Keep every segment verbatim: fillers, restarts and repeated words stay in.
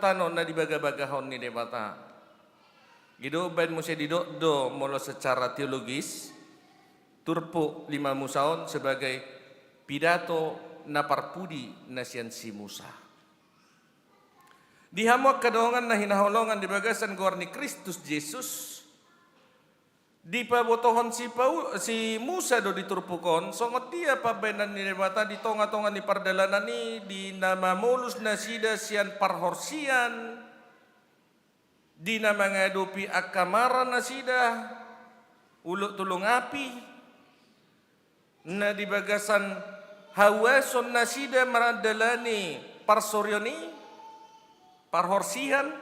tano na dibagabagahon ni Debata. I do umbaen muse didok do molo secara teologis, turpuk lima Musa on sebagai pidato na parpudi na sian si Musa. Di hamu angka dongan na hinaholongan di bagasan goar ni Kristus Jesus, dipabotohon si Pau-, si Musa do di turpuk on, songon dia pambaenan ni Debata di tongatonga ni pardalanan i, di na mamolus nasida sian parhorsian, di na mangadopi angka mara nasida, ulok tulung api, na di bagasan hauason nasida mandalani parsorion i, parhorsian,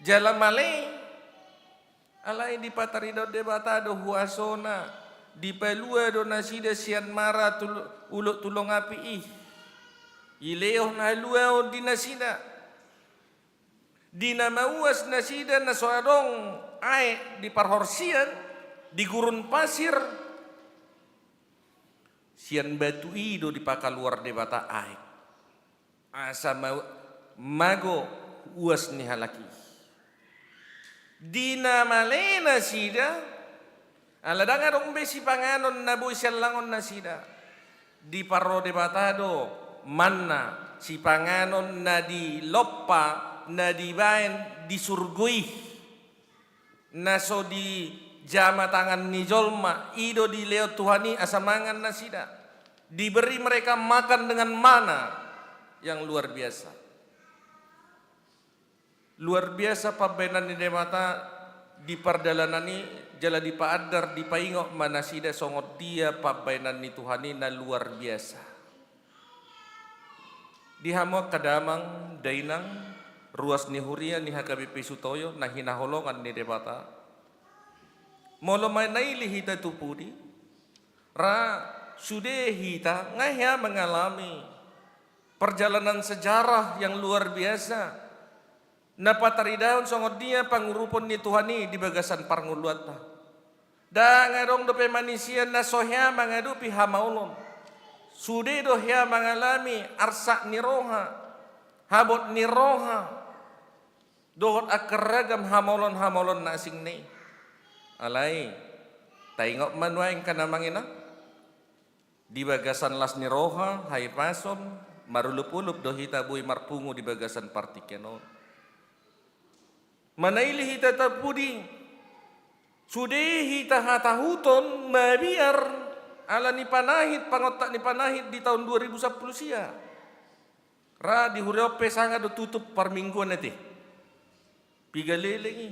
jala male, alai dipataridahon Debata do huasona, dipalua do nasida sian mara tul-, ulok tulung api i. Dilehon haluaon di nasida. Di na mauas nasida na so adong aek di parhorsian, di gurun pasir, sian batu i do dipakaluar Debata aek. Asa ma-, mago uas ni halak i. Di na male nasida, ala ndang adong be sipanganon na boi siallangon nasida. Diparro Debata do manna, sipanganon na di lompa na dibaen di surgo i. Na so dijama tangan ni jolma, i do dilehon Tuhan i asa mangan nasida. Diberi mereka makan dengan mana yang luar biasa. Luar biasa pambaenan ni Debata di pardalanan i, jala dipaandar, dipaingot ma nasida songon dia pambaenan ni Tuhan i na luar biasa. Di hamu angka damang, dainang, ruas ni huria ni H K B P Sutoyo na hinaholongan ni Debata. Molo manaili hita tu pudi, ra sude hita nga hea mangalami perjalanan sejarah yang luar biasa. Na pataridahon songon dia pangurupon ni Tuhan i di bagasan parngoluanta. Ndang adong dope manisia na so hea mangadopi hamaolon. Sude do hea mangalami arsak ni roha, habot ni roha, dohot angka ragam hamaolon-hamaolon na asing na i. Alai, taingot ma nuaeng angka amang inang. Di bagasan las ni roha, hahipason, marolopolop do hita boi marpungu di bagasan partingkian on. Manaili hita tu pudi, sude hita hatahuton mabiar ala ni panahit, pangontak ni panahit di taon dua ribu sampulu sia. Ra di huria on pe sanga do tutup parmingguan ate. Piga leleng i.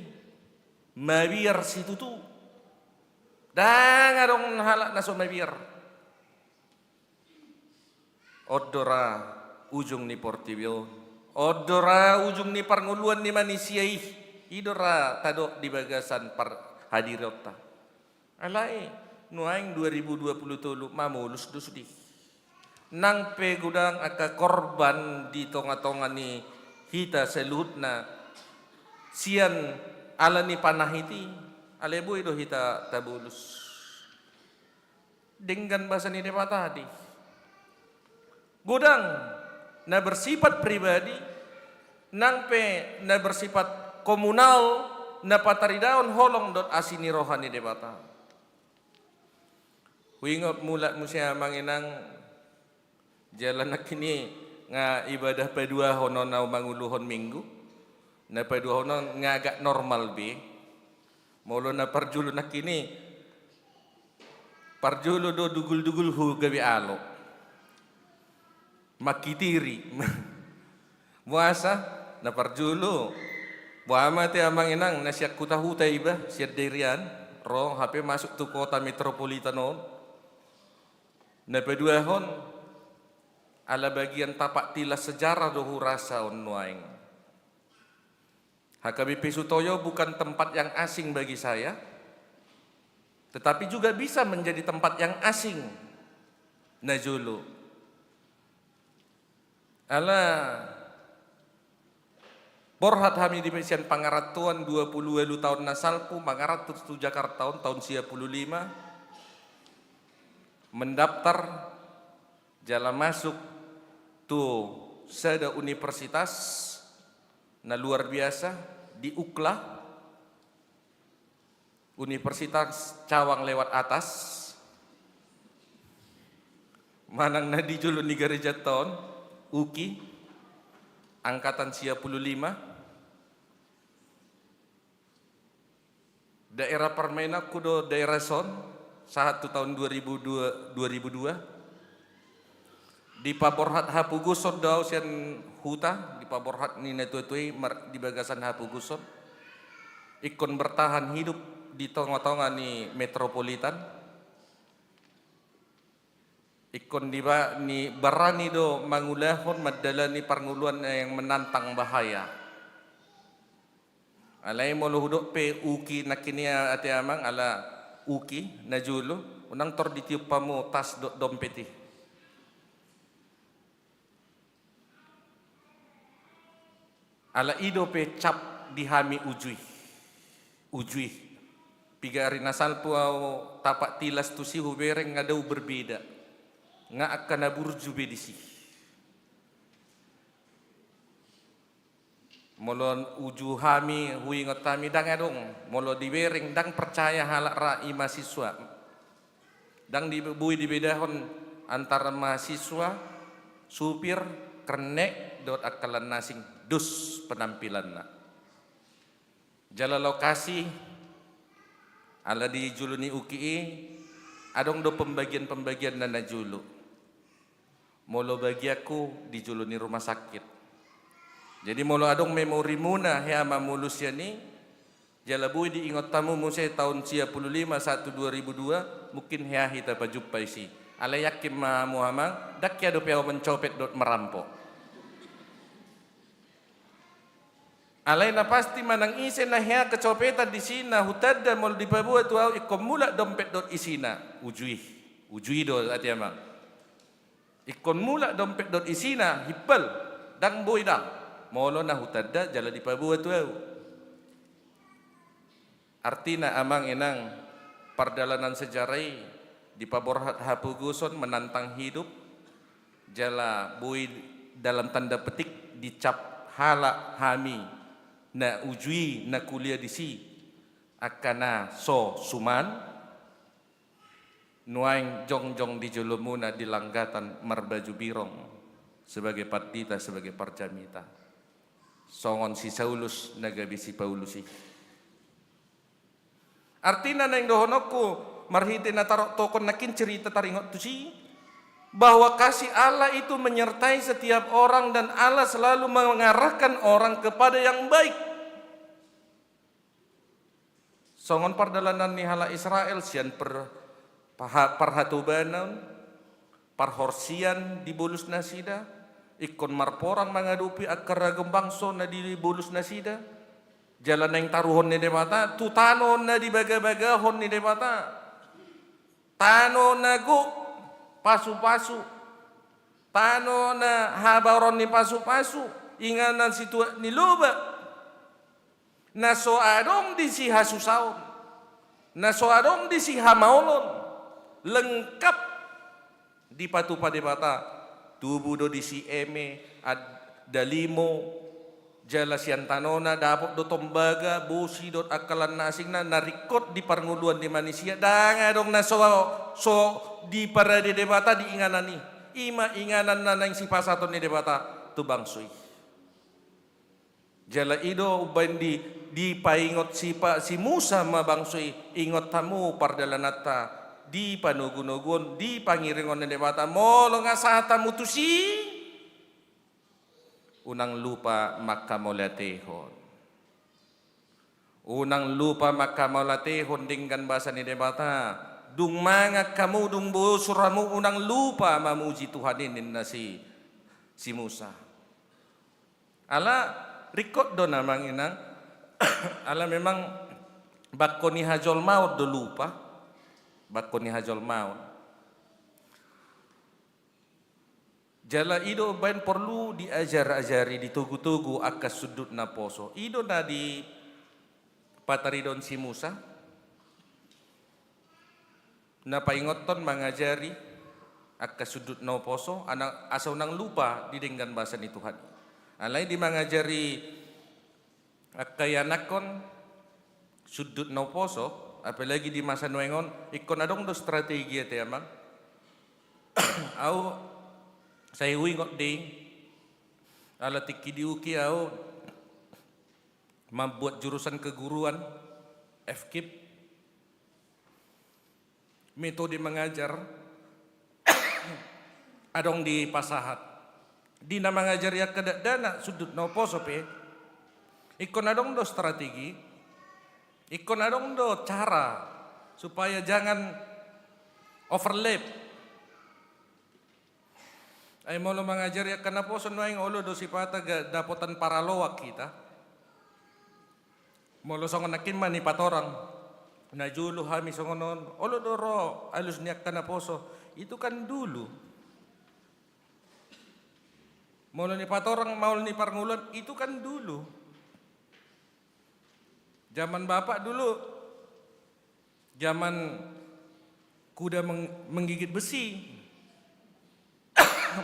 Mabiar situtu. Ndang adong halak na so mabiar. On do ra ujung ni portibi on. On do ra ujung ni parngoluan ni manisia i. I do ra tadok di bagasan par-, hadirionta. Alai, nuaeng dua ribu dua pulu tolu, mamolus do sude. Nang pe godang angka korban di tongatonga ni hita saluhutna, sian ala ni panahit i, alai boi do hita tabolus. Denggan basa ni Debata di. Godang na bersifat pribadi, nang pe na bersifat komunal, na pataridahon holong dohot asi ni roha ni Debata. Huingot mulak muse amang inang, jala nangkin i nga ibadah paduahon on au manguluhon Minggu. Na paduahon on nga agak normal be. Molo na parjolo nangkin i, parjolo do dugul-dugul hu gabe alo. Mangkitiri. Boasa, na parjolo. Boha ma ate amang inang, na sian huta-huta iba, sian dairian, ro hape masuk tu kota metropolitan on. Na paduahon, ala bagian tapak tilas sejarah do hurasa on nuaeng. H K B P Sutoyo bukan tempat yang asing bagi saya, tetapi juga bisa menjadi tempat yang asing. Najolo. Ala borhat hami di sian pangarantoan dua pulu ualu taon na salpu, mangaranto tu Jakarta on taon sia pulu lima, mendaftar jala masuk tu sada universitas, na luar biasa di UKLA, Universitas Cawang Lewat Atas, manang na di jolo ni garejanta on, UKI, angkatan sia pulu lima. Daerah permainanku do daerah son, sahat tu taon dua ribu dua, dua ribu dua. Dipaborhat hapogoson do au sian huta, dipaborhat ni natua-tua i mar-, di bagasan hapogoson. Ingkon bertahan hidup di tonga-tonga ni metropolitan. Ingkon diba-, ni barani do mangulahon mandalani parngoluan yang menantang bahaya. Alai molo hudok pe UKI nangkin i ate amang, ala UKI na jolo, unang tor ditiop hamu tas dohot dompet i. Ala i dope cap di hami uju i. Uju i. Piga ari na salpu au tapak tilas tusi hubereng nga dao berbeda. Nga angka na burju be disi. Molo uju hami, huingot hami, ndang adong. Molo dibereng, ndang percaya halak ra i mahasiswa. Ndang di-, boi dibedahon antara mahasiswa, supir, kernek, dohot angka na asing. Dus penampilanna. Jala lokasi, ala di jolo ni UKI i, adong do pembagian-pembagian na, na jolo. Molo bagianku di jolo ni rumah sakit. Jadi molo adong memorimuna hea mamolus sian i, jala boi diingot hamu muse taon sia pulu lima sahat tu dua ribu dua, mungkin hea hita pajumpa isi. Alai yakin ma hamu amang, ndang hea dope au mencopet dohot merampok. Alai na pasti manang ise na hea kecopetan disi na hutanda molo dipaboa tu au ingkon mulak dompet dohot isina. Uju i. Uju i do ate amang. Ingkon mulak dompet dohot isina, himbal, ndang boi ndang. Molo na hutanda jala dipaboa tu au. Artina amang inang, pardalanan sejarah i dipaborhat hapogoson menantang hidup, jala boi dalam tanda petik dicap halak hami na uju i na kuliah disi angka na so suman. Nuaeng jongjong di jolomuna di langgatan marbaju birong sebagai pandita, sebagai parjamita. Songon si Saulus na gabe si Paulus i. Artina naeng dohononku, marhite na tarok tokon nangkin cerita taringot tusi, bahwa kasih Allah itu menyertai setiap orang dan Allah selalu mengarahkan orang kepada yang baik. Songon pardalanan ni halak Israel sian per-, paha-, parhatobanan, parhorsian dibolus nasida, ingkon marporang mangadopi angka ragam bangso na dibolus nasida, jala naeng taruhon ni Debata, tu tano na dibagabagahon ni Debata. Tano na gok, pasupasu. Tano na habaoron ni pasupasu, inganan situak ni loba. Na so adong disi hasusaon, na so adong disi hamaolon, lengkap dipatupa Debata. Tubu do disi eme, ad-, dalimo, jala sian tanona dapot do tombaga, bosi dohot angka lan na asingna, na ringkot di parngoluan ni manisia, ndang adong na so, so diparade Debata di inganan i. I ma inganan na naeng sipasahaton ni Debata tu bangso i. Jala i do umbaen di, dipaingot si pa-, si Musa ma bangso i, ingot hamu pardalananta, di panogunoguon, di pangiringon ni Debata, molo nga sahat hamu tusi, unang lupa mangkamauliatehon. Unang lupa mangkamauliatehon denggan basa ni Debata. Dung mangan hamu, dung bosur hamu, unang lupa mamuji Tuhan i, ninna si, si Musa. Ala ringkot do na amang inang, ala memang bangko ni hajolmaon do lupa, bangko ni hajolmaon. Jala i do umbaen porlu diajar-ajari, ditogu-togu angka sundut naposo. I do na dipataridahon si Musa. Na paingothon mangajari angka sundut naposo, ana-, asa unang lupa di denggan basa ni Tuhan. Alai di mangajari Angka ianakhon, sundut na huposo, apalagi di masa nuaeng on, ingkon adong do strategi ate amang. Au sai huingot do i, ala tingki di UKI au mambuat jurusan keguruan, FKIP. Metode mangajar adong dipasahat. Di na mangajari angka dakdanak sundut na huposo pe, ingkon adong do strategi, ingkon adong do cara supaya jangan overlap. Ai molo mangajari angka naposo nuaeng, olo do sipata ga dapotan paraloak hita. Molo songon nangkin ma nipatorang, na jolo hami songon on, olo do ro alus ni angka naposo, itu kan dulu. Molo nipatorang maol ni parngoluan, itu kan dulu. Zaman bapak dulu, zaman kuda meng-, menggigit besi.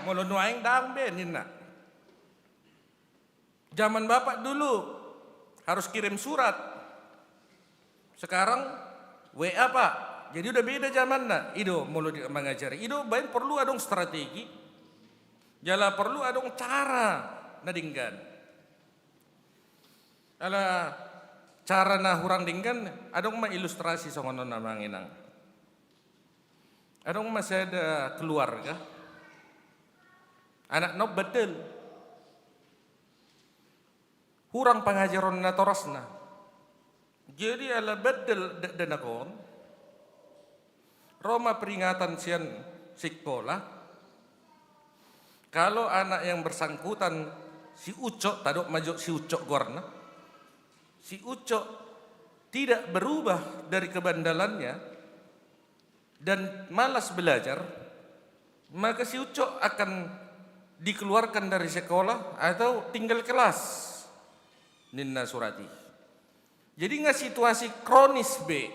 Molo nuaeng ndang be ninna. Zaman bapak dulu harus kirim surat. Sekarang WA, Pak. Jadi udah beda zamanna. I do molo di-, mangajari. I do baen porlu adong strategi. Jala porlu adong cara na denggan. Ala cara na hurang denggan, adong ma ilustrasi songon on amang inang. Adong ma sada keluarga, anakna on bandel. Hurang pangajaron natorasna. Jadi ala bandel dakdanak on, ro ma peringatan sian sikola. Kalau anak yang bersangkutan, si Ucok, tadok ma jo si Ucok goarna. Si Ucok tidak berubah dari kebandelannya dan malas belajar, maka si Ucok akan dikeluarkan dari sekolah atau tinggal kelas, ninna surat i. Jadi nga situasi kronis be.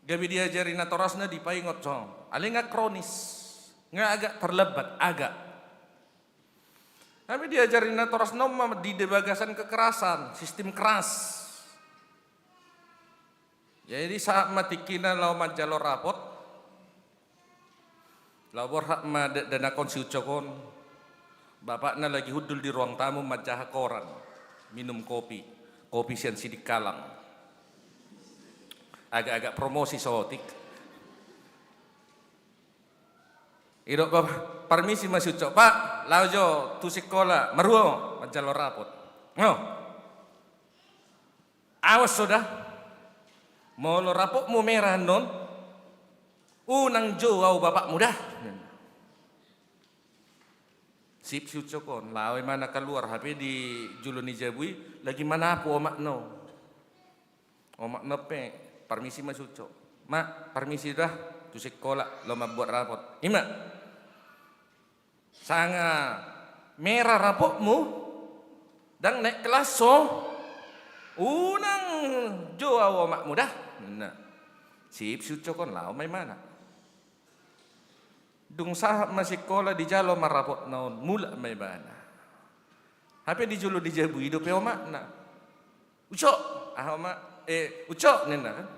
Gabe diajari natorasna dipaingot songon. Alai nga kronis. Nga agak terlambat, agak. Tapi diajari natorasna on ma di, di bagasan kekerasan, sistem keras. Jadi sahat ma tingkina laho manjalo rapot. Laho borhat ma da-, dakdanak on si Ucok on. Bapakna lagi hundul di ruang tamu manjaha koran. Minum kopi. Kopi sian Sidikalang. Agak-agak promosi saotik. Didok, "Parmisi ma si Ucok." "Pak, laho jo tu sikola, marhua manjalo rapot." "Ngo. Awas ho da. Molo rapotmu merah annon, unang jou au bapakmu da." Sip si Ucok on, laho imana kaluar, hape di jolo ni jabu i lagi manapu omakna on. Omakna on pe, parmisi ma si Ucok. "Mak, parmisi da, tu sikola, laho mambuat rapot." "Ima. Sanga merah rapotmu, ndang naek kelas ho, unang jou au omakmu da," ninna. Sip si Ucok on, laho ma imana. Dung sahat ma sikola, dijalo ma rapotna on, mulak ma ibana. Hape di jolo ni jabu i dope omakna. "Ucok, aha omak, eh, Ucok," ninna kan.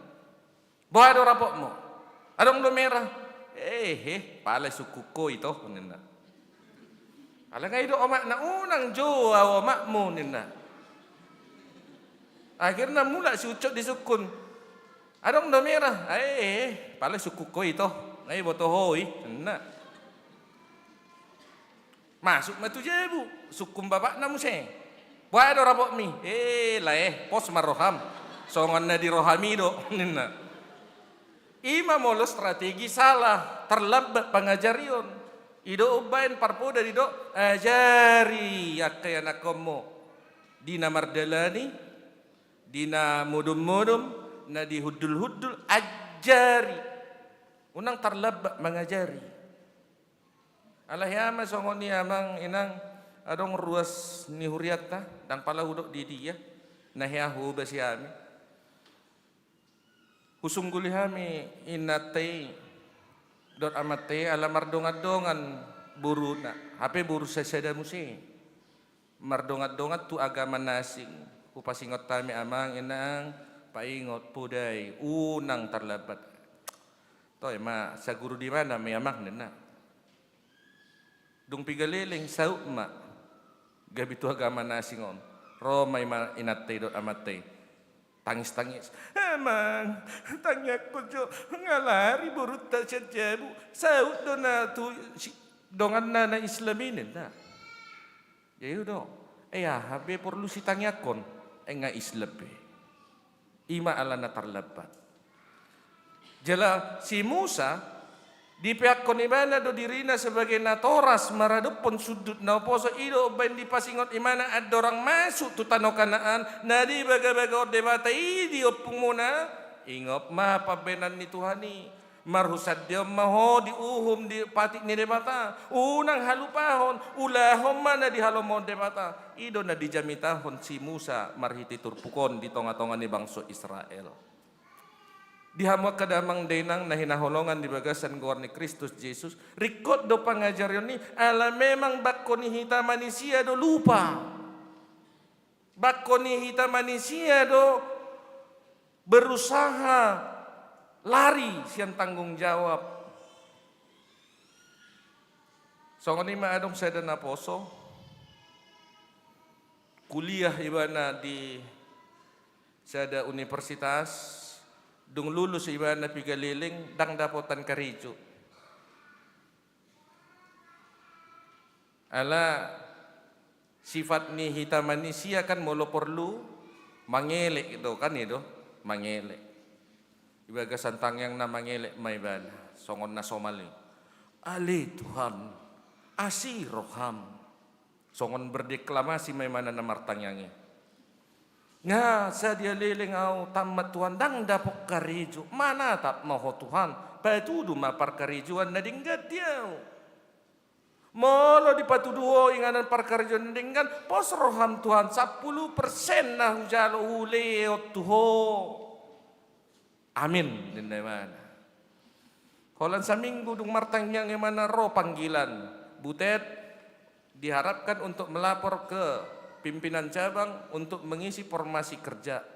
"Boha do rapotmu? Adong do merah?" "Eh, eh, pala sungkun ho ito," ninna. Alai nga didok omakna, "Unang jou au omakmu," ninna. Akhirna mulak si Ucok disungkun. "Adong do merah?" "Eh, eh, pala sungkun ho ito, nga diboto ho i," ninna. Masuk ma tu jabu, sungkun bapakna muse. "Boha do rapotmi?" "Eh, lae, pos ma roham. Songon na di rohami do," ninna. Ima molo strategi salah, terlambat pangajarion. I do umbaen parpoda didok, ajari angka ianakhonmu di na mardalani, di na modom-modom, na di hundul-hundul, ajari. Unang terlambat mangajari. Ala hea ma songon i amang inang, adong ruas ni hurianta, ndang pala hudok di dia, na hea huobasi hami. Husungguli hami inanta i dohot amanta i ala mardongan-dongan boruna, hape boru sasada muse. mardongan-dongan tu agama na asing. Hupasingot hami amang inang, paingot podai, unang tarlambat. Toe ma saguru di mana ma i amang ninna. Dung piga leleng saut ma gabe tu agama na asing on. Ro ma ima inanta i dohot amanta i. Tangis-tangis. Amang, tangiangkon jo, nga lari borunta sian jabu. Saut do na tu si, donganna na Islam i ninna. Jadi do. E aha be porlu sitangiangkon. E nga Islam be. Ima alana tarlambat. Jala si Musa, dipeakkon ibana do dirina sebagai natoras maradophon sundut na uposo, i do umbaen dipasingot ibana andorang masuk tu tano Kanaan, na dibagabagahon Debata i di ompungmuna, ingot ma pambaenan ni Tuhan i. Marhusandehon ma ho di uhum di patik ni Debata, unang halupahon, ulahon ma na dihalomohon Debata. I do na dijamitahon si Musa marhite turpuk on di tonga-tonga ni bangso Israel. Di hamu angka damang dainang na hinaholongan di bagasan goar ni Kristus Jesus, ringkot do pangajarion i, ala memang bangko ni hita manisia do lupa. Bangko ni hita manisia do berusaha lari sian tanggung jawab. Songon i ma adong sada naposo, kuliah ibana di sada universitas, dung lulus ibana piga leleng, ndang dapotan karejo. Ala sifat ni hita manisia kan molo porlu mangelek do, kan i do, mangelek. Di bagasan tangiangna mangelek ma ibana, songon na somal i. Ale Tuhan, asi roham. Songon berdeklamasi ma ibana na martangiang i. Nga sadia leleng au tammat Tuhan, ndang dapot karejo, manatap ma ho Tuhan, patudu ma parkarejoan na denggan di au. Molo dipatudu ho inganan parkarejoan na denggan, pos roham Tuhan, sampulu persen na hujalo hulehon tu ho. Amin, ninna ibana. Holan saminggu dung martangiang ibana ro panggilan. Butet diharapkan untuk melapor ke pimpinan cabang untuk mengisi formasi kerja.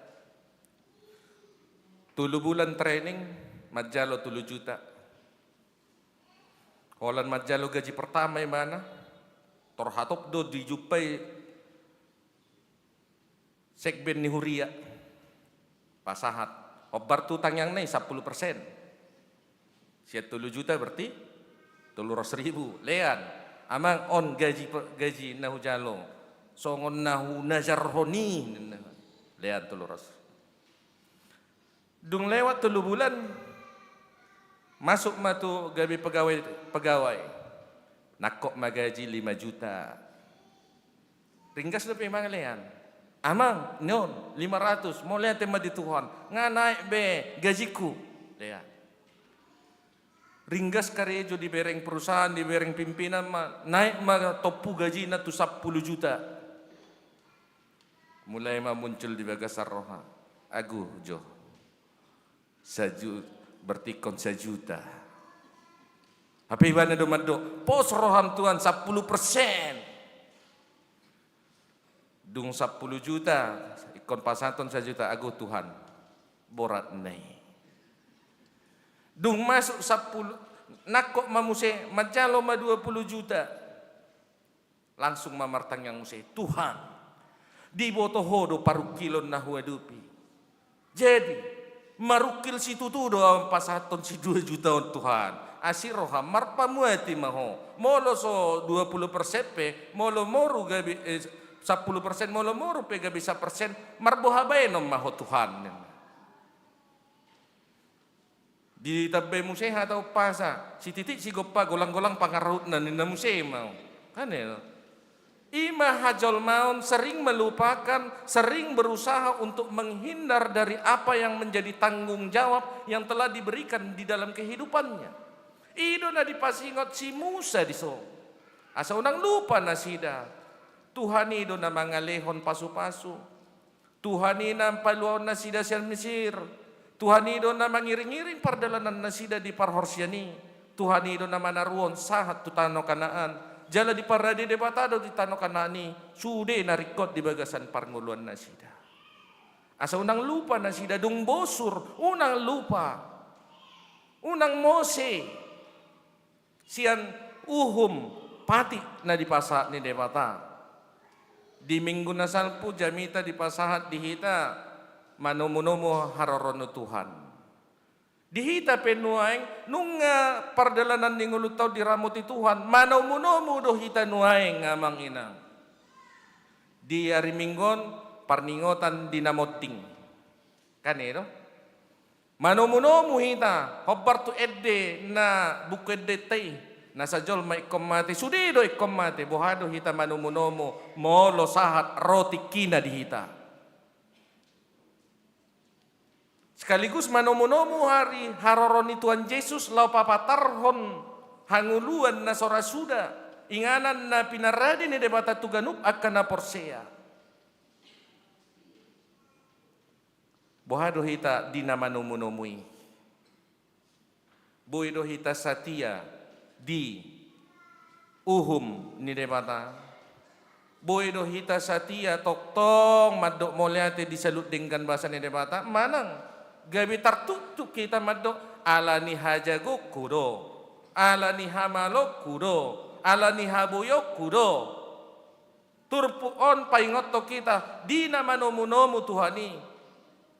Tolu bulan training, manjalo tolu juta. Holan manjalo gaji pertama ibana, tor hatop do dijumpai sekben ni huria. Pasahat. Hombar tu tangiangna i sampulu persen. Sian tolu juta berarti tolu ratus ribu. Lean. Amang, on gaji pe-, gaji na hujalo. Songon na hunajarhon i, ninna. Lean tolu ratus. Dung lewat tolu bulan, masuk ma tu gabe pegawai, pegawai. Nangkok ma gaji lima juta. Ringgas dope ibana lean. Amang, ninna on, lima ratus, mauliate ma di Tuhan. Nga naek be gajingku. Lean. Ringgas karejo dibereng perusahaan, dibereng pimpinan ma, naek ma tompu gajina tu sampulu juta. Mulai ma muncul di bagasan roha. Agu jo. Saju-, berarti ingkon sajuta. Hape ibana do mandok, pos roham Tuhan, sampulu persen. Dung sampulu juta, ingkon pasahaton sajuta, agu Tuhan, borat na i. Dung masuk sampulu, nangkok ma muse, manjalo ma dua pulu juta. Langsung ma martangiang muse, Tuhan, diboto ho do parungkilon na huadopi. Jadi, marungkil situtu do ahu pasahathon si dua juta on Tuhan. Asi roham, marpamuati ma ho. Molo so dua pulu persen pe, molo moru gabe, eh, sampulu persen, molo moru pe gabe sapersen, marboha baenon ma ho Tuhan, ninna. Ditambai muse hata umpasa, sititik sigompa, golang-golang pangarahutna, ninna muse ma. Kan i do. I ma hajolmaon sering melupakan, sering berusaha untuk menghindar dari apa yang menjadi tanggung jawab yang telah diberikan di dalam kehidupannya. I do na dipasingot si Musa dison. Asa unang lupa nasida. Tuhan i do na mangalehon pasu-pasu. Tuhan i na paluahon nasida sian Misir. Tuhan i do na mangiring-iring pardalanan nasida di parhorsian i. Tuhan i do na manaruhon sahat tu tano Kanaan. Jala diparade Debata do di tano Kanaan i sude na ringkot di bagasan parngoluan nasida. Asa unang lupa nasida, dung bosur, unang lupa. Unang mose sian uhum patik na dipasahat ni Debata. Di Minggu na salpu jamita dipasahat di hita manomunomu haroro ni Tuhan. Di hita pe nuaeng, nunga pardalanan ni ngolunta on diramoti Tuhan, manomunomu do hita nuaeng, amang inang. Di ari Minggu on, parningotan di na monding. Kan i do? Manomunomu hita, hombar tu ende na buku endenta i, nasa jolma ingkon mate, sude do ingkon mate, boha do hita manomunomu, molo sahat ro tingkina di hita. Sekaligus manomunomu ari haroro ni Tuhan Jesus laho papatarhon hangoluan na so ra suda, inganan na pinarade ni Debata tu ganup angka na porsea. Boha do hita di na manomunomu i? Boi do hita satia di uhum ni Debata? Boi do hita satia tongtong mandok mauliate di saluhut denggan basa ni Debata? Manang gabe tartuktuk hita mandok, ala ni hajagoonku do, ala ni hamalongku do, ala ni haboionku do. Turpuk on paingothon hita di na manomunomu Tuhan i,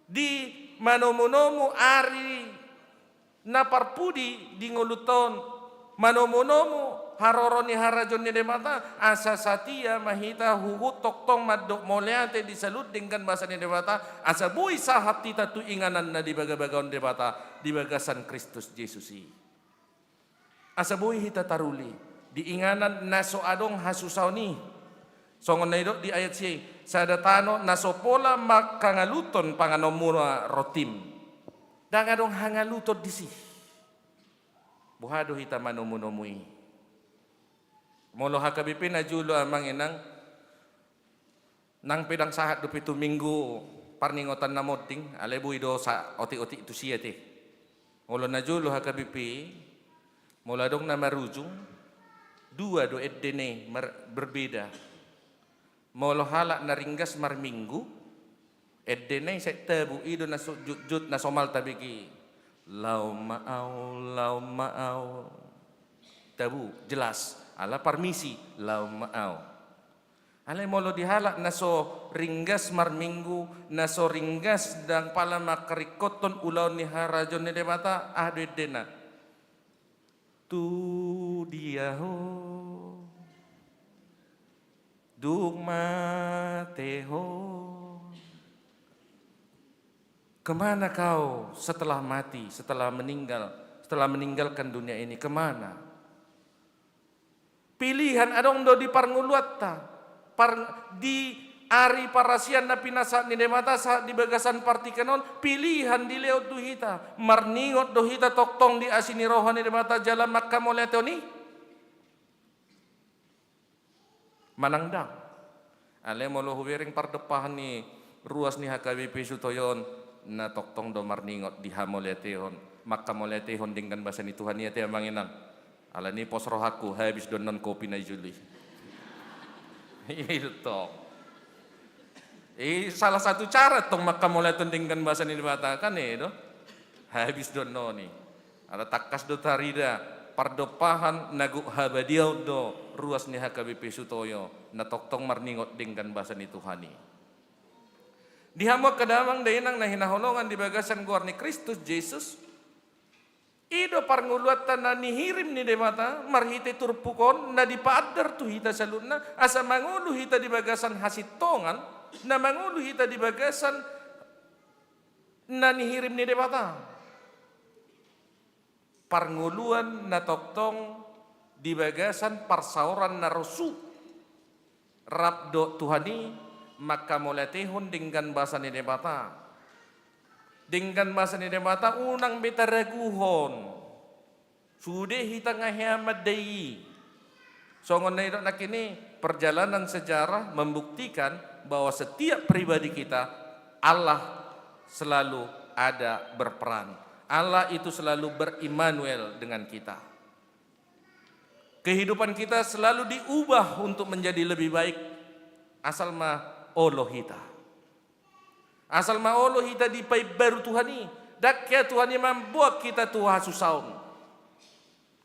di manomunomu ari na parpudi di ngolunta on, manomunomu haroro ni harajaon ni Debata, asa satia ma hita huhut tongtong mandok mauliate di saluhut denggan basa ni Debata, asa boi sahat hita tu inganan na di bagabagaon Debata di bagasan Kristus Jesus i. Asa boi hita taruli di inganan na so adong hasusaon i. Songon na nidok di ayat sia i, sada tano na so pola manghangaluthon panganonmuna rontim. Ndang adong hangaluthon disi. Boha do hita manomunomu i? Molo H K B P na jolo, amang inang, nang pe ndang sahat dope tu Minggu parningotan na monding, alai boi do saotik-otik tusi ate. Molo na jolo H K B P, molo adong na marujung, dua do endena i mar-, berbeda. Molo halak na ringgas marminggu, endena i sai tabu, i do na so jutjut na somal tabege. Laho ma au, laho ma au. Tabu, jelas. Ala parmisi, laho ma au. Alai molo di halak na so ringgas marminggu, na so ringgas ndang pala mangharingkothon ulaon ni harajaon ni Debata, aha do endena? Tu dia ho? Dung mate ho? Kemana kau setelah mati, setelah meninggal, setelah meninggalkan dunia ini, kemana? Pilihan adong do di parngoluanta, par-, di ari parasian na pinasahat ni Debata sahat di bagasan partingkian on, pilihan dilehon tu hita, marningot do hita tongtong di asi ni roha ni Debata jala manghamauliatehon i? Manang ndang? Alai molo hubereng pardompahan ni ruas ni H K B P Sutoyo on, na tongtong do marningot di hamauliatehon, manghamauliatehon denggan basa ni Tuhan i ate, amang inang. Alani pos rohangku, habis do annon kopi na i jolo i. I do tong. I salah satu cara tong manghamauliatehon denggan basa ni Debata, kan i do? Habis do annon i. Ala tangkas do tarida pardompahan na gok habadiaon do ruas ni H K B P Sutoyo, na tongtong marningot denggan basa ni Tuhan i. Di hamu angka damang dainang na hinaholongan di bagasan goar ni Kristus Jesus, i do parngoluanta na nihirim ni Debata marhite turpuk on na dipaandar tu hita saluhutna, asa mangolu hita di bagasan hasintongan, na mangolu hita di bagasan na nihirim ni Debata. Parngoluan na tongtong di bagasan parsaoran na rosu. Rap dohot Tuhan i manghamauliatehon denggan basa ni Debata. Denggan basa ni Debata unang be taraguhon. Sude hita nga hea mandai i. Songon na nidok nangkin i, perjalanan sejarah membuktikan bahwa setiap pribadi kita, Allah selalu ada berperan. Allah itu selalu ber-Immanuel dengan kita. Kehidupan kita selalu diubah untuk menjadi lebih baik. Asal ma olo hita. Asal ma olo hita dipaimbaru Tuhan i. Ndang hea Tuhan i mamboan hita tu hasusaon.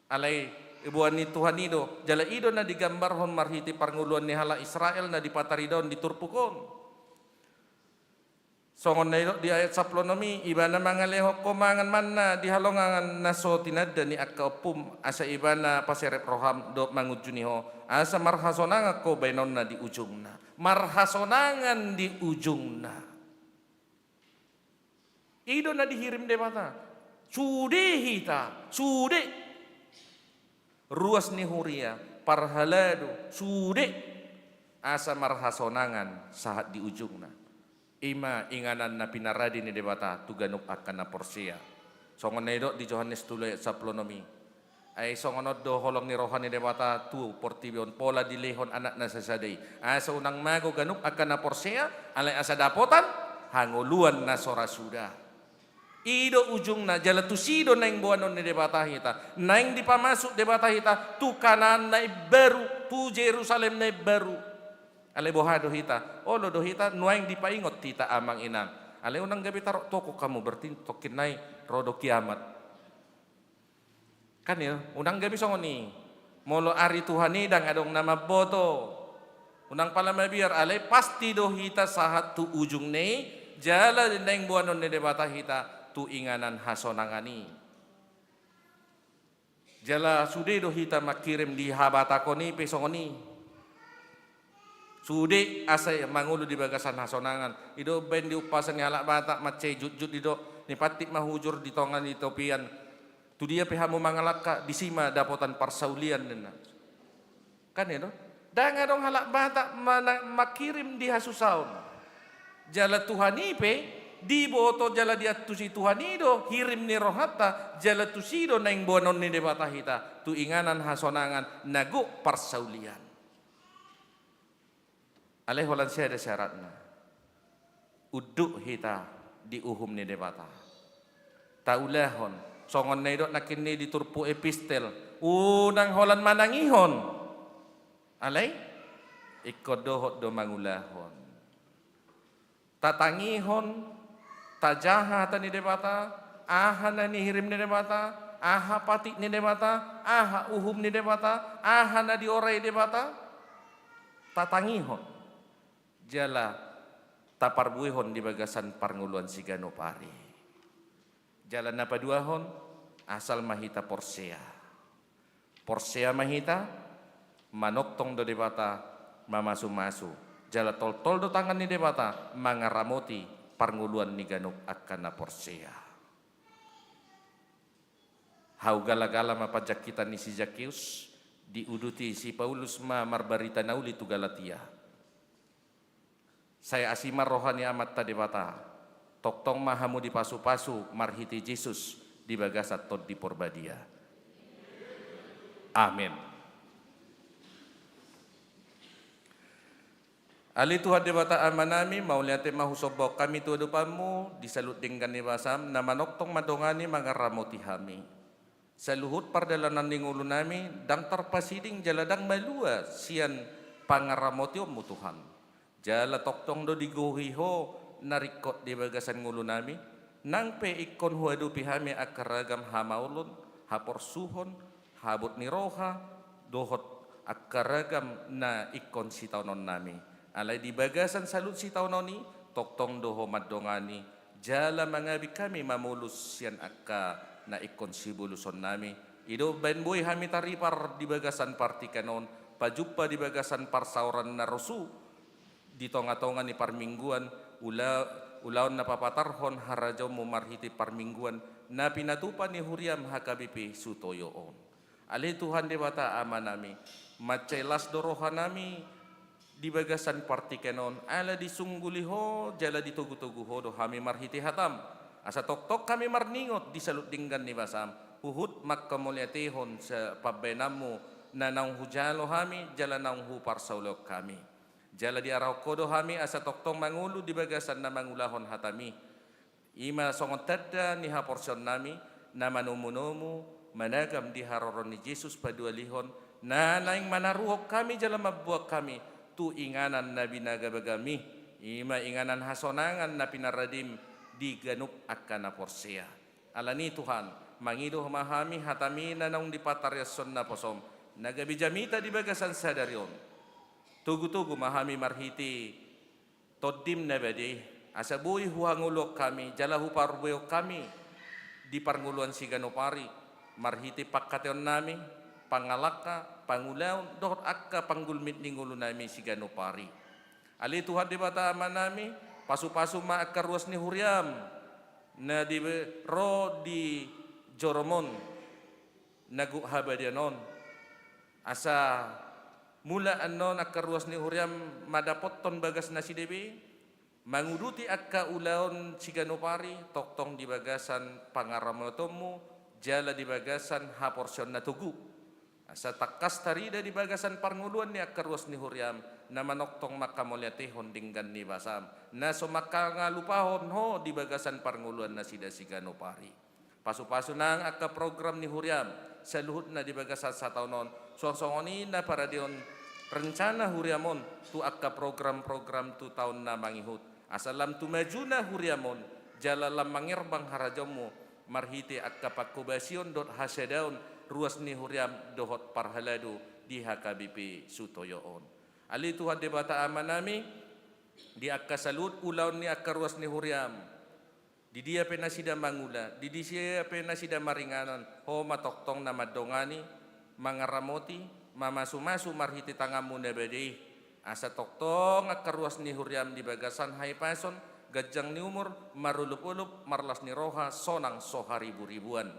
Alai iboan ni Tuhan i do, jala i do na digambarhon marhite parngoluan ni halak Israel na dipatarida on di turpuk on. Songon na didok di ayat sampulu onom i, Ibana mangalehon ho mangan manna di halongangan na so tinanda ni angka ompum, asa Ibana paserep roham dohot mangunjuni ho, asa marhasonangan ho baenonna di ujungna. Marhasonangan di ujungna. I do na dihirim Debata. Sude hita, sude ruas ni huria, parhalado, sude asa marhasonangan sahat di ujungna. I ma inganan na pinarade ni Debata tu ganup angka na porsea. Songon na didok di Johannes tolu ayat sampulu onom i. Ai songon on do holong ni roha ni Debata tu portibi on, pola dilehon Anakna sasada i. Asa unang mago ganup angka na porsea, alai asa dapotan hangoluan na so ra suda. I do ujungna, jala tusi do naeng boanon ni Debata hita. Naeng dipamasuk Debata hita tu Kanaan na imbaru, tu Jerusalem na imbaru. Alai boha do hita? Olo do hita, nuaeng dipaingot hita amang inang. Alai unang gabe tarok tokok hamu, berarti tongkin nai ro do kiamat. Kan i, unang gabe songon i. Molo ari Tuhan i ndang adong na mamboto. Unang pala mabiar, alai pasti do hita sahat tu ujungna i, jala naeng boanon ni Debata hita tu inganan hasonangan i. Jala sude do hita mangkirim di habatahon i pe songon i. Sude asa mangolu di bagasan hasonangan. I do umbahen di umpasa ni halak Batak mansai jutjut, didok, nipantik ma hujur di tonga ni topian. Tudia pe hamu mangalangka, disi ma dapotan parsaulian, ninna. Kan i do? Ndang adong halak Batak mana-, mangkirim di hasusaon. Jala Tuhan i pe, diboto jala diantusi Tuhan i do hirim ni rohanta, jala tusi do naeng boanon ni Debata hita tu inganan hasonangan na gok parsaulian. Alai holan sada syaratna. Unduk hita di uhum ni Debata. Taulahon, songon na didok nangkin i di turpuk epistel, unang holan manangihon. Alai ingkon dohot do mangulahon. Tatangihon, tajaha hata ni Debata, aha na nihirim ni Debata, aha patik ni Debata, aha uhum ni Debata, aha na diorai Debata. Tatangihon. Jala taparbuehon di bagasan parngoluan siganup ari. Jala na paduahon, asal ma hita porsea. Porsea ma hita, manongtong do Debata mamasumasu. Jala toltol do tangan ni Debata mangaramoti parngoluan ni ganup angka na porsea. Hau galagala ma panjangkitan ni si Zakeus, diuduti si Paulus ma marbarita na uli tu Galatia. Sai asi ma roha ni Amanta Debata, tongtong ma hamu dipasupasu marhite Jesus di bagasan Tondi Porbadia. Amen. Ale Tuhan Debata Amanami, mauliate ma husombahon hami tu adopanMu, di saluhut denggan ni basaM, na manongtong mandongani mangaramoti hami. Saluhut pardalanan ni ngolunami, ndang tarpasiding jala ndang malua sian pangaramotionMu Tuhan. Jala tongtong do digohi Ho na ringkot di bagasan ngolunami, nang pe ingkon huadopi hami angka ragam hamaolon, haporsuhon, habot ni roha, dohot angka ragam na ingkon sitaononnami. Alai di bagasan saluhut sitaonon i, tongtong do Ho mandongani, jala mangabing hami mamolus sian angka na ingkon sibolusonnami. I do umbahen boi hami taripar di bagasan partingkian on, pajumpa di bagasan parsaoran na rosu, di tongatonga ni parmingguan, ula-, ulaon na papatarhon harajaonMu marhite parmingguan, na pinatupa ni huriaM H K B P Sutoyo on. Ale Tuhan Debata Amanami, mansai las do rohanami di bagasan partingkian on, ala disungguli Ho, jala ditogutogu Ho do hami marhite hataM. Asa tongtong hami marningot di saluhut denggan ni basaM, huhut manghamauliatehon sa-, pambahenanMu, na naung hujalo hami, jala naung huparsaulihon hami. Jala diarahon Ho do hami asa tongtong mangolu di bagasan na mangulahon hataMi. I ma songon tanda ni haporseaonnami, na manomunomu, managam di haroro ni Jesus paduahalihon, na naeng manaruhon hami jala mamboan hami tu inganan na binagabagam i, i ma inganan hasonangan na pinaradim di ganup angka na porsea. Alani i Tuhan, mangido ma hami hatami na naung dipatariashon naposom, na gabe jamita di bagasan sadari on. Togutogu ma hami marhite Tondim na badia i, asa boi huhangoluhon hami jala huparbuehon hami di parngoluan siganup ari, marhite pangkataionnami, pangalangka, pangulaon dohot angka panggulmit ni ngolunami siganup ari. Ale Tuhan Debata Amanami, pasupasu ma angka ruas ni huriam na di ro di jorom on na gok habadiaon on, asa mula annon angka ruas ni huriam mandapothon bagas nasida be, manguduti angka ulaon siganup ari, tongtong di bagasan pangaramotionmu jala di bagasan haporseaon na togu. Asa tangkas tarida di bagasan parngoluan ni angka ruas ni huriam na manongtong manghamauliatehon denggan ni basam, na so manghalupahon ho di bagasan parngoluan nasida siganup ari. Pasupasu nang angka program ni huriam saluhutna di bagasan sataon on, suang songon i na paradeon rencana huriam on tu angka program-program tu taon na mangihut, asa lam tu majuna huriam on jala lam mangerbang harajaonmu marhite angka panghobasion dohot hasadaon ruas ni huriam dohot parhalado di H K B P Sutoyo on. Ale Tuhan Debata Amanami, di angka saluhut ulaon ni angka ruas ni huriam, di dia pe nasida mangula, di dia pe nasida maringanan, ho ma tongtong na mandongani, mangaramoti, mamasumasu marhite tanganmu na badia i, asa tongtong angka ruas ni huriam di bagasan hahipason, ganjang ni umur, marolopolop, marlas ni roha, sonang so hariburibuan.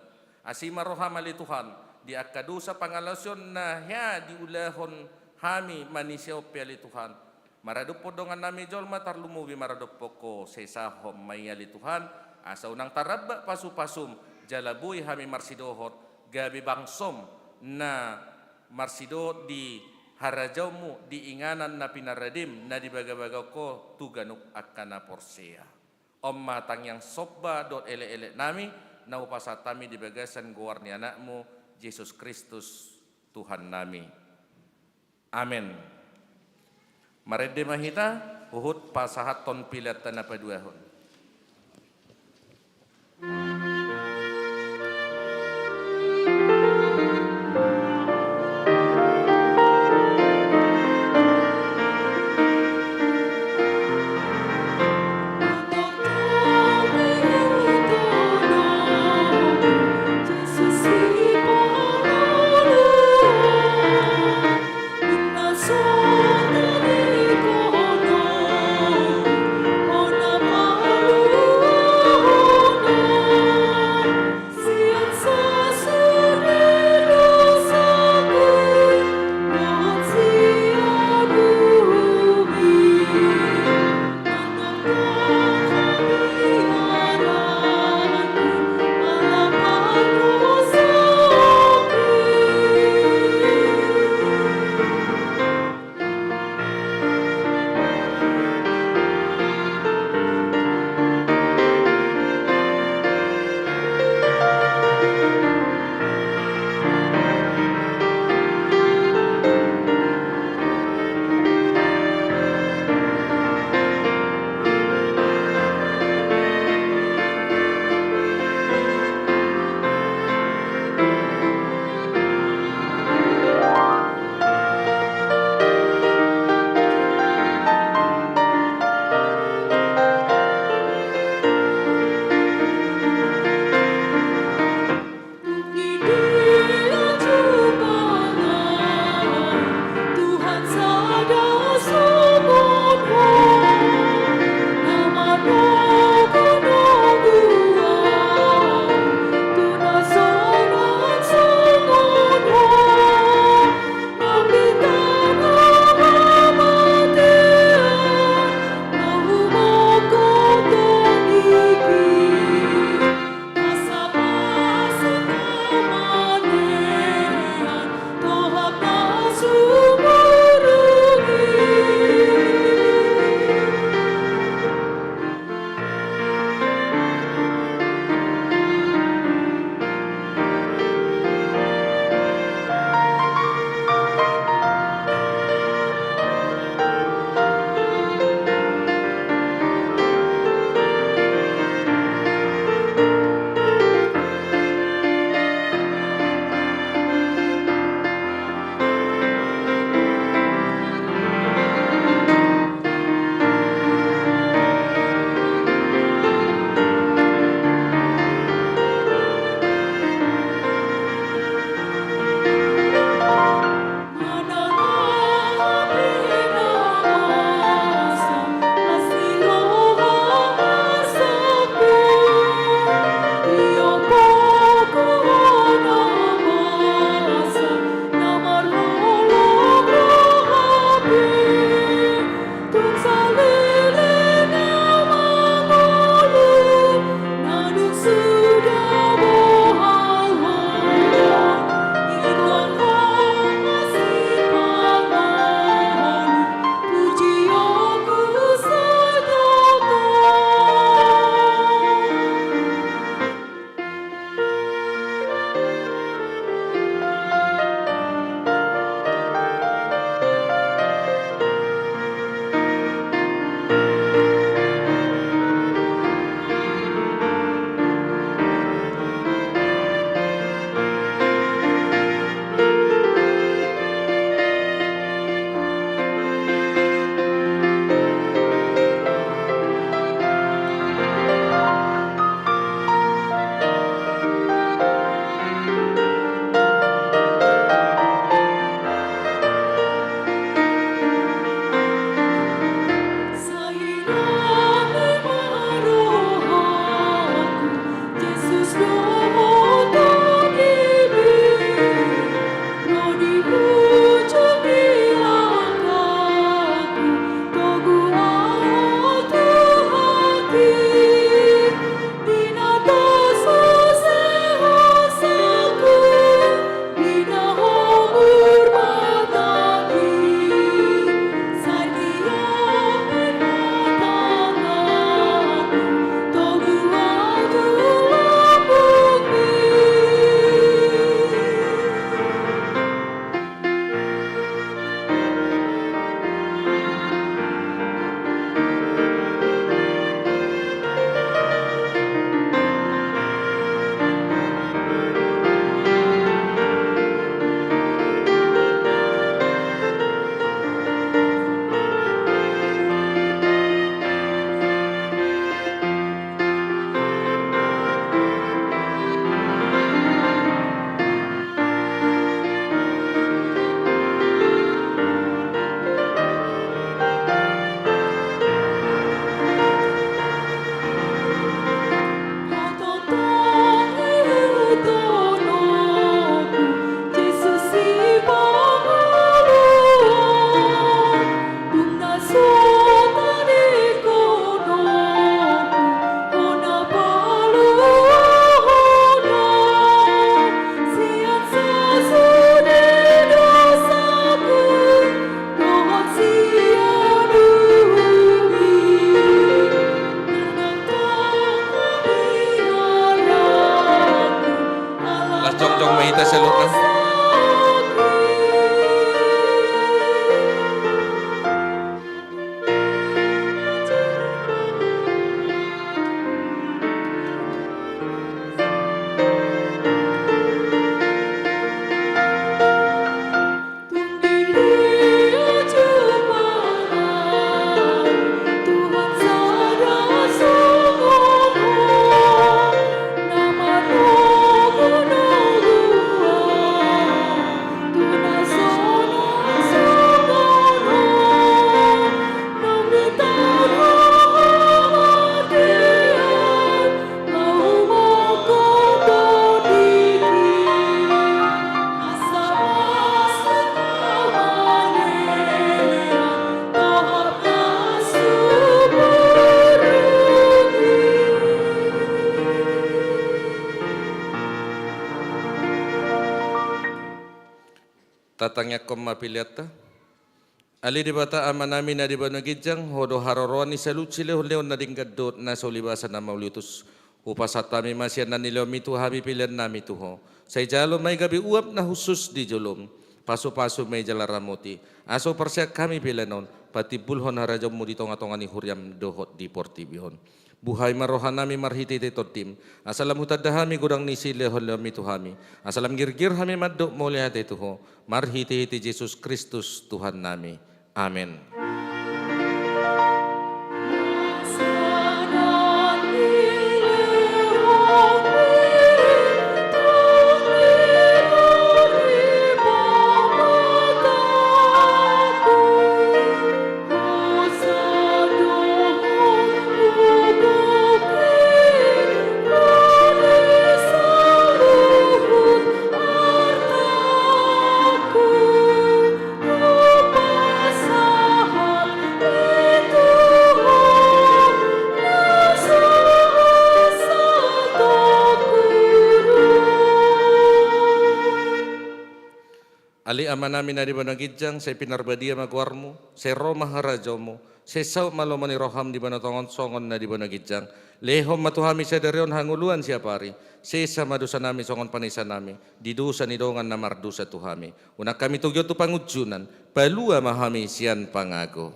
Asi ma roham ale Tuhan, di angka dosa pangalaosion na hea diulahon hami manisia on pe ale Tuhan. Maradophon dongannami jolma tarlumobi maradophon ho, sesahon ma i ale Tuhan, asa unang taramba pasupasum, jala boi hami marsidohot, gabe bangsom na marsidohot di harajaonmu, di inganan na pinaradim, na dibagabagahon ho tu ganup angka na porsea. On ma tangiang somba dohot elekeleknami, na hupasahat hami di bagasan goar ni Anakmu, Jesus Kristus, Tuhannami. Amen. Marende ma hita, huhut pasahathon pelean na paduahon. Tatangiangkon ma peleanta. Ale Debata Amanami na di banua ginjang, Ho do haroroan ni saluhut silehonlehon na denggan dohot na so ulibasa na mauliutus. Hupasahat hami ma sian na nilehonMi tu hami peleannami tu Ho. Sai jalo ma i gabe uap na hushus di joloM. Pasupasu ma i jala ramoti. Asa huparseat hami pelean on patimbulhon harajaonMu di tongatonga ni huriaM dohot di portibi on. Buhai ma rohanami marhitehite TondiM, asa lam hutanda hami godang ni silehonlehonMi tu hami, asa lam girgir hami mandok mauliate tu Ho, marhitehite Jesus Kristus Tuhannami. Amen. Ale Amanami na di banua ginjang, sai pinarbadia ma goarMu, sai ro ma harajaonMu, sai saut ma lomo ni rohaM di banua tonga on songon na di banua ginjang. Lehon ma tu hami sadari on hangoluan siapari, sesa ma dosanami songon panesanami di dosa ni dongan na mardosa tu hami. Unang hami togihon tu pangunjunan, palua ma hami sian pangago.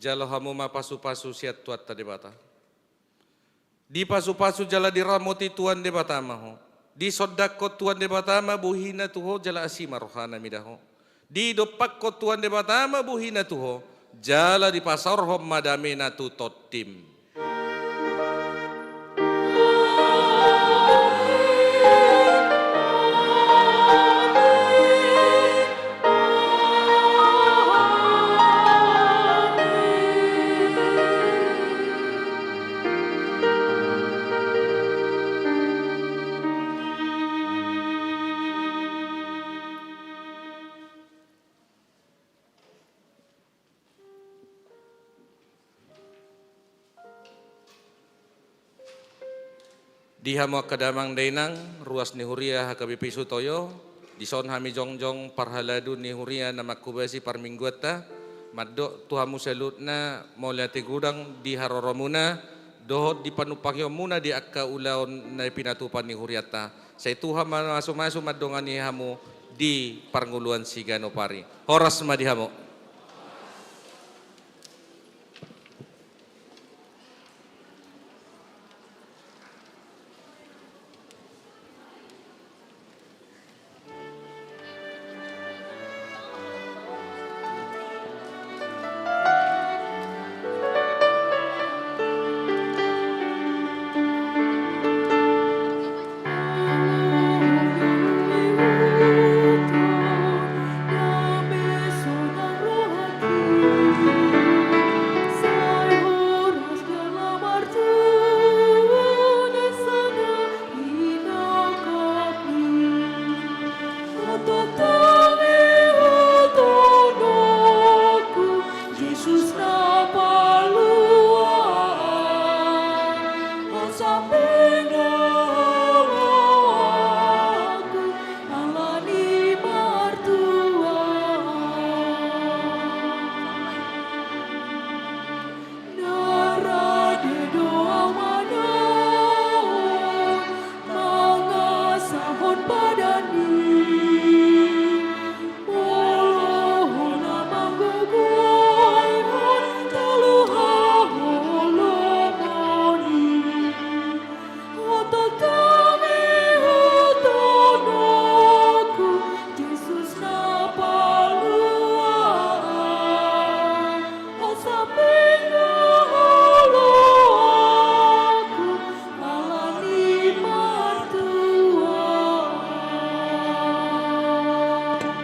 Jalo hamu ma pasupasu sian Tuhanta Debata. Dipasupasu jala diramoti Tuhan Debata ma ho. Disondangkon Tuhan Debata ma bohina tu ho jala asi ma rohana mida ho. Didompakkon Tuhan Debata ma bohina tu ho, jala dipasaorhon ma damena tu tondim. Di hamu angka damang dainang, ruas ni huria H K B P Sutoyo, dison hami jongjong parhalado ni huria na manghobasi parmingguanta, mandok tu hamu saluhutna mauliate godang di haroromuna, dohot di panumpangionmuna di angka ulaon na pinatupa ni hurianta. Sai Tuhan ma na mamasumasu mandongani hamu di parngoluan siganup ari. Horas ma di hamu.